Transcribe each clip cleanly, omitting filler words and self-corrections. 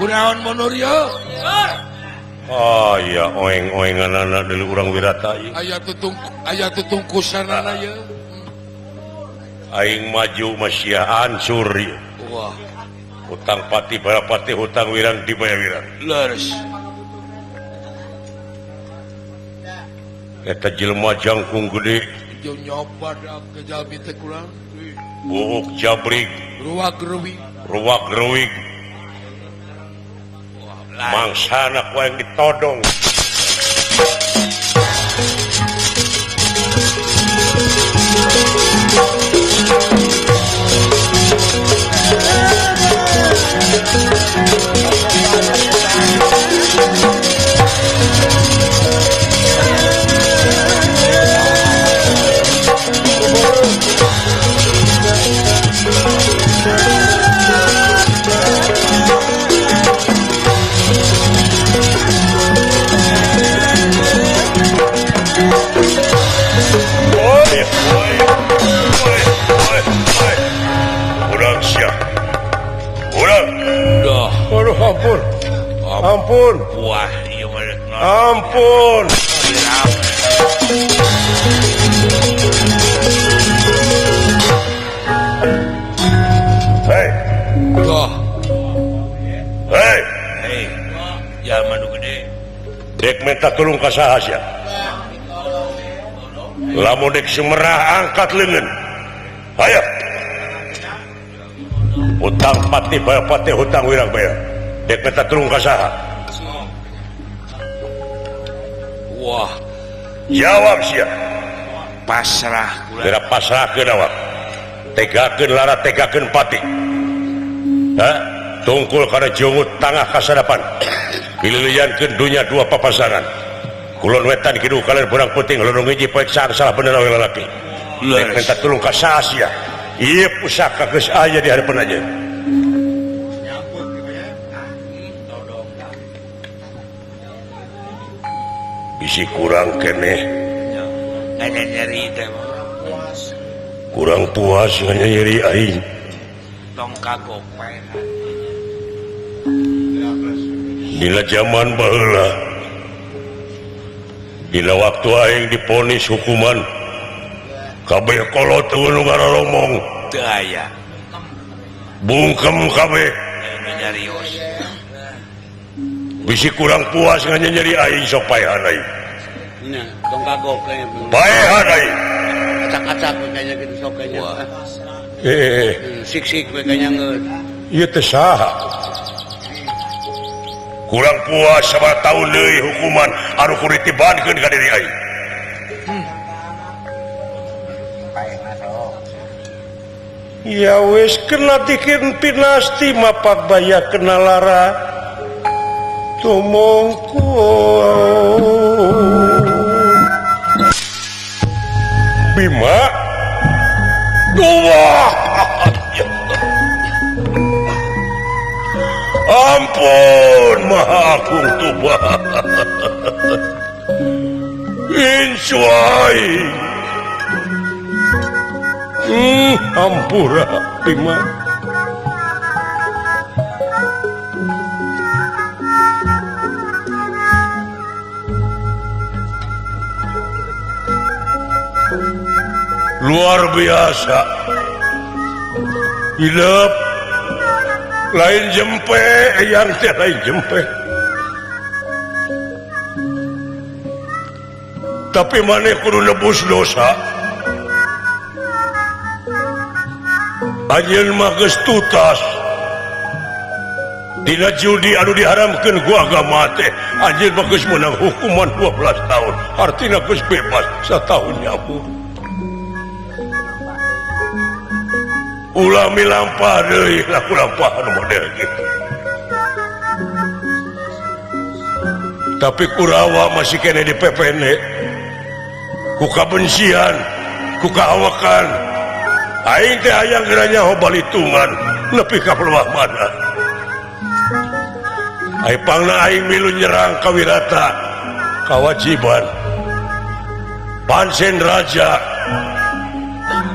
Kunaon mundur yeuh? Ah ya oeng-oenganana deui urang Wirata ieu. Aya tutungkusanana ieu. Aing maju masih hancur ieu. Wah. Hutang pati barapati hutang wirang dibayar wirang. Leres. Eta jelema jangkung gede. Jeung nyoba da ke jalmi teh kurang. Buuk jabrig. Ruwag reuwig. Ruwag reuwig. Mangsana ku aing ditodong. Ampun. Ampun. Wah, ieu mah ampun. Hei. Wah. Hei. Hei. Jalma nu gede. Dek minta tulung ka saha sia? Lamun dek sumerah angkat leungeun. Hayo. Hutang pati bayar pati hutang wirang bayar. Dek minta tulung ka saha? Wah, jawab sia. Pasrah kula. Geura pasrahkeun awak. Tegakeun lara tegakeun pati. Ha? Tungkul kana jungut tangah kasadapan. Pililiankeun dunya dua papasangan. Kulon wetan kidul kaler burang puting lorong hiji poek saha salah bener awe lalaki. Dek minta tulung ka saha sia? Ieu pusaka geus aya di hareupeun aja. Bisi kurang keneh. Nyeri teh. Kurang puas nyeri aing. Tong kagok pae. Dina zaman baheula. Dina waktu aing diponis hukuman kabeh kolot nu ngaroromong. Teu aya. Bungkem kabeh. Nyarios. Bisi kurang puas nganyeri aing sok paehan aing. Nya, tong kagok kayaknya. Paehan aing. Acak-acak we kayaknya gitu sok kayaknya. Sik-sik we kayaknya ngeut. Ieu teh saha? Kurang puas sabaraha taun deui hukuman anu kudu ditibankeun ka diri aing. Ya wis kena dikin pinasti mapak baya kena lara. Tumongku Bima Wah. Ampun Maha Agung Tuba. Insuai. Ampura Bima. Luar biasa. Hidup lain jempe, yang teh lain jempe. Tapi maneh kudu nebus dosa. Anjeun mah geus tutas. Dina judi anu diharamkeun ku agama teh, anjeun mah geus meunang hukuman 12 tahun. Artina geus bebas satahun nyabu. Ulah milampah deui laku lampahan model gitu. Tapi Kurawa masih kene di PPN. Ku kabencian, ku kaawakan. Aing teh hayang geura nyaho balitungan nepi ka pelewah mana. Ai pangna aing milu nyerang ka Wirata, kawajiban. Pansen raja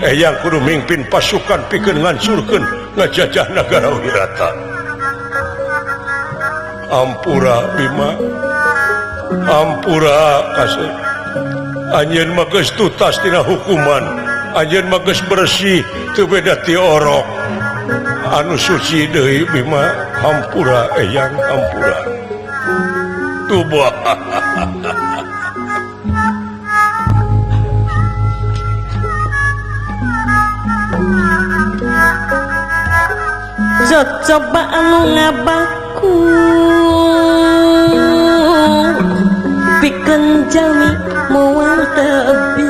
yang kudu mimpin pasukan pikeun ngansurkeun ngajajah nagara Wirata. Ampura Bima ampura kasih anjeun mah geus tutas tina hukuman anjeun mah geus bersih teu beda ti orok anu suci deui Bima hampura eyang hampura tubuh. Coba anu ngabaku pikeun jalmi moal tebi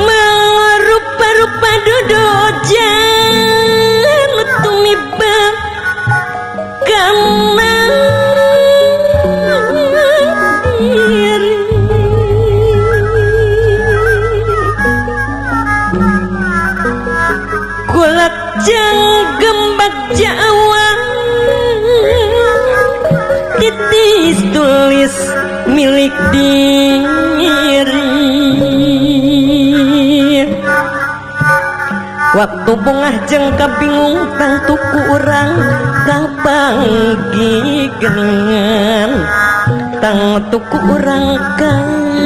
marupa-rupa dodojan tumiba kana diri kulak jang gembak Jawa titis tulis milik diri waktu bungah jeung kabingung tangtu ku urang kapanggih geuningan tangtu ku urang kapanggih.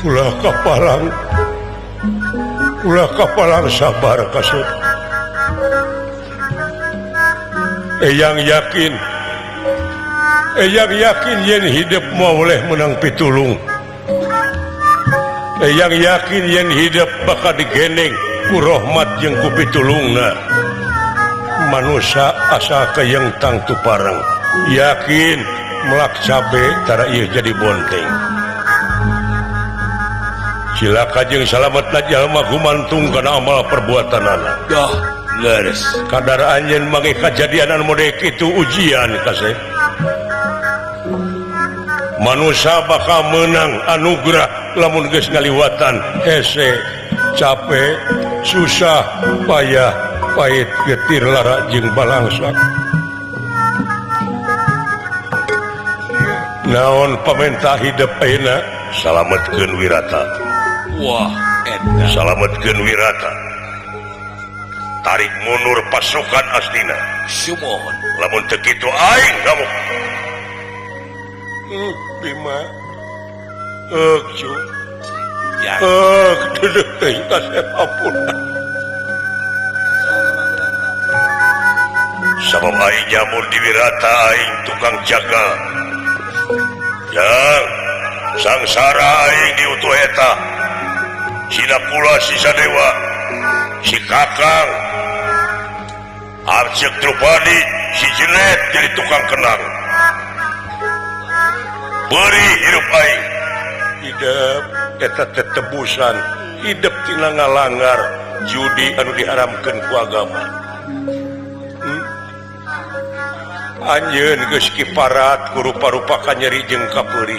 Ulah kapalang ulah kapalang sabar kasih eyang yakin yen hidup mau oleh menang pitulung eyang yakin yen hidup bakal digendeng ku rahmat jeung ku pitulungna manusia asal keyeng tangtu pareng yakin melak cabe tara ieu jadi bonteng cilaka jeung salametna jalma gumantung kana amal perbuatanana. Dah leres kadar anjeun mangih kajadian anu model kitu ujian kasih manusia bakal menang anugerah lamun geus ngaliwatan hese capek susah payah pahit getir lara jeung balangsak naon pamentah hidup ayeuna salametkeun wirata. Wah eta salametkeun wirata tarik mundur pasukan Astina sumuhun lamun teu kitu aing kamu Bima cu ya deudeuh teuing kasep ampun sabab aing nyamun di wirata aing tukang jaga yang sangsara aing diutuh eta sina pula si Sadewa si Kakang Arcek Drupadi si Jenet jadi tukang kenang beri hidup aing hidup eta tetebusan hidup tina ngalangar judi anu diharamkeun ku agama. Anjeun geus kiparat ku rupa-rupa kanyeri jeung kapeuri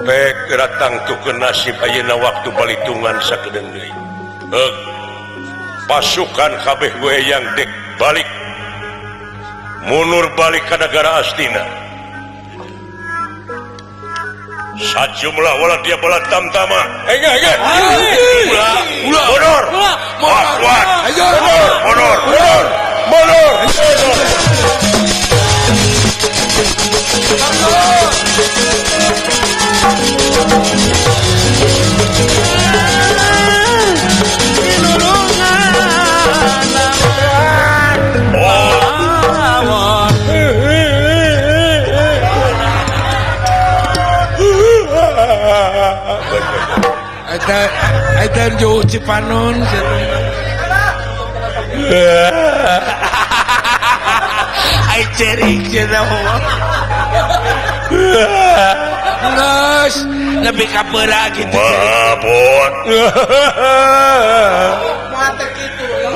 pek ratang tukeun nasib ayeuna waktu balitungan sakedeung deui. Pasukan kabeh gue yang dek balik mundur balik ka negara Astina sajumlah wala dia bola tamtama enggak enggak ulah ulah mundur kuat mundur mundur mundur mundur. Eta jauh Cipanon. Ai cerik cenah mah. Geus lebih kapeura kitu. Mabot.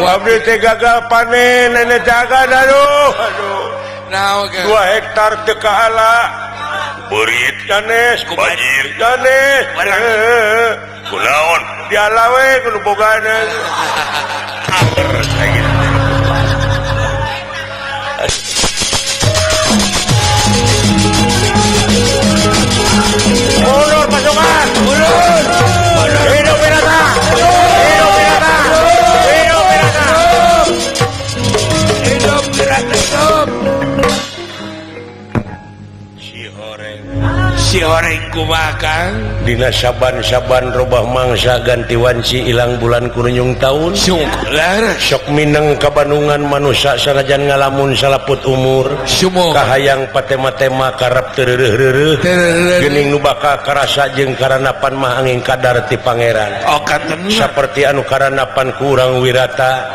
Abdi teh gagal panen, nenek jaga aduh. Aduh. Naon 2 hektar teu kaala. Beurit sanes, banjir sanes. Kunaon? Diala we kudu bogana. Terus lagi. Kumaha Kang? Dina saban-saban robah mangsa ganti wanci ilang bulan kurunyung taun. Sok mineng kabanungan manusa sanajan ngalamun salaput umur. Kahayang patema-tema karep teu reureuh-reureuh. Geuning nu bakal karasa jeung karanapan mah angin kadar ti pangeran. Oh, katen. Saperti anu karanapan ku urang wirata.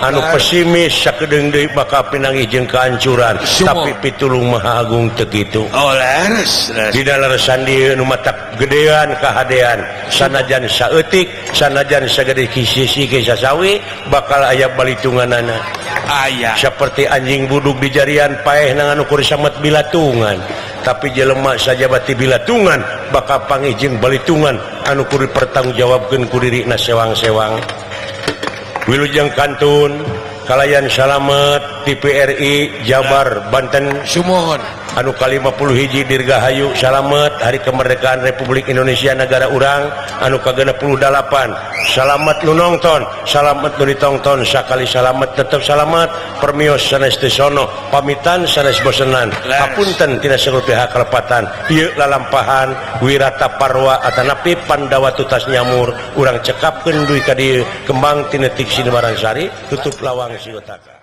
Anu pesimis sakedeung deui bakal pinanggih jeung kehancuran, tapi pitulung Maha Agung teu kitu. Oh, leres. Dina leresan dieu nu matak gedean kahadean, sanajan saeutik, sanajan sagede sisi ge sasawi bakal aya balitunganana. Aya. Seperti anjing buduk di jarian paeh nangan ukur samet bilatungan, tapi jelema sajabati bilatungan bakal panggih jeung balitungan anu kudu dipertanggungjawabkeun ku dirina sewang-sewang. Wilujeng kantun kalayan salamet TPRI Jabar Banten Sumuhun anu ka-51 Dirgahayu salamet Hari Kemerdekaan Republik Indonesia negara urang anu ka-68 salamet nu nongton salamet nu ditongton sakali salamet tetep salamet permios sanes teu sono pamitan sanes bosenan hapunten tina seluruh pihak kalepatan ieu lalampahan Wirata Parwa atanapi Pandawa tutas nyamur urang cekapkeun dugi ka dieu kembang tinetik Sinebaransari tutup lawang siotaka.